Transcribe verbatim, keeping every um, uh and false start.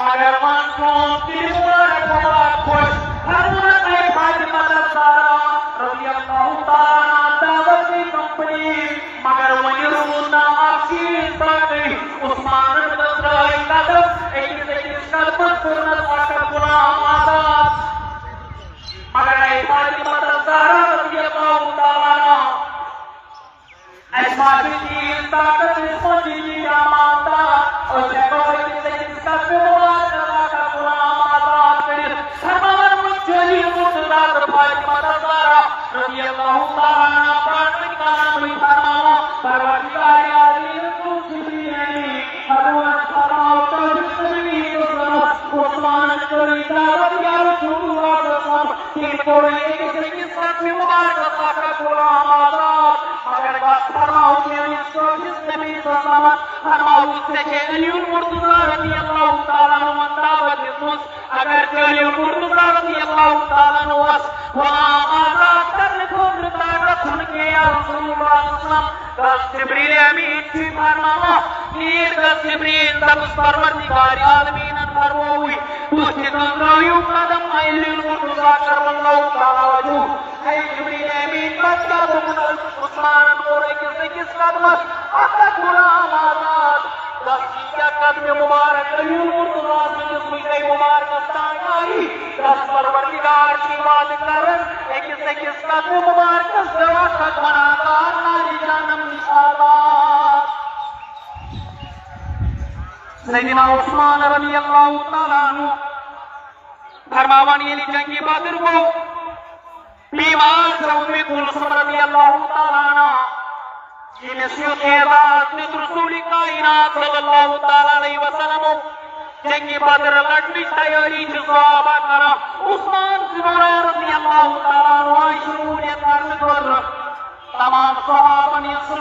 اگر وۄنۍ سون دِل مُبارک مُبارک خۄش، فرمووُن اے فاطمہ الزہرا رضی اللہ تعالیٰ عنہا دعوت دی کمپنی، مگر وۄنۍ روٗد نہٕ اکھ چیٖز باقٕے۔ عثمانن گٔژھرٲے قدم، أکِس أکِس قدمس کوٚرنس اکھ اکھ غلام آزاد۔ مگر اے فاطمہ الزہرا رضی اللہ تعالیٰ عنہا، اَسہِ ما چھُ تیٖژ طاقت، أسۍ ما چھِ ییٖتۍ امان دار، أسۍ ہٮ۪کو أکِس أکِس قدمہِ مُبارکس اکھ اکھ غلام آزاد کٔرِتھ؟ فرماوان وۄنۍ جٲلی مرتضیٰ تہٕ فاطمہ الزہرا رضی اللہ تعالیٰ عنہا پانہٕ ؤنۍ کلامٕے فرماوان، پروردگار عالمین تہٕ جبریل امین، فرماوان فرماو تہٕ جبریل تہٕ عثمانن کٔر یہِ دعوت یا رسول اللہ صلی اللہ علیہ وسلم۔ تٔمۍ کوٚر أکِس أکِس قدمہِ مُبارکس اکھ اکھ غلام آزاد۔ مگر بس فرماوُن میٲنِس ٹٲٹھِس نبی صلی اللہ علیہ وسلمس، فرماوُن ژےٚ چھے علی المرتضیٰ رضی اللہ تعالیٰ عنہ دعوت دِژمٕژ۔ اگر ژےٚ علی المرتضیٰ رضی اللہ تعالیٰ عنہس غلام آزاد کرنہٕ خٲطرٕ طاقت چھُنہٕ کینٛہہ یا رسول اللہ صلی اللہ علیہ وسلم، بس جبریل امین چھُے فرماوان، نیٖر گژھ جبریل، دَپُس پروردگار عالمیٖنن فرمووُے، تُہۍ تہِ گٔنٛزرٲیِو قدم علی المرتضیٰ کرم اللہ تعالیٰ وجہہ۔ اے جبریل امین، پتہٕ کیٛاہ دوٚپُن عثمانن کوٚر أکِس أکِس قدمس اکھ اکھ غلام آزاد۔ دس ییٖتیٛاہ قدمہِ مُبارک علی المرتضیٰ سٕنٛدِس مُجرے مُبارکس تام آیہِ، دس پروردگار چھُ وعدٕ کران، أکِس أکِس قدمہِ مُبارکس دِوان ختمن آزاد، نارِ جہنم نِش آزاد۔ سیدنا عثمان رضی اللہ تعالیٰ عنہ فرماوان، ییٚلہِ جنگِ بدر گوٚو، بیمار چھےٚ اُمِّ کلثوم رضی اللہ تعالیٰ عنہا، ییٚمِس یُتھ اعزاز دیُت رسول کائنات صلی اللہ تعالیٰ علیہ وسلمو۔ جنگِ بدر لڑنٕچ تیٲری چھِ صحابہ کران۔ عثمان بن عفان رضی اللہ تعالیٰ عنہ آیہِ شمولیت کرنہٕ خٲطرٕ۔ تمام صحابن یہِ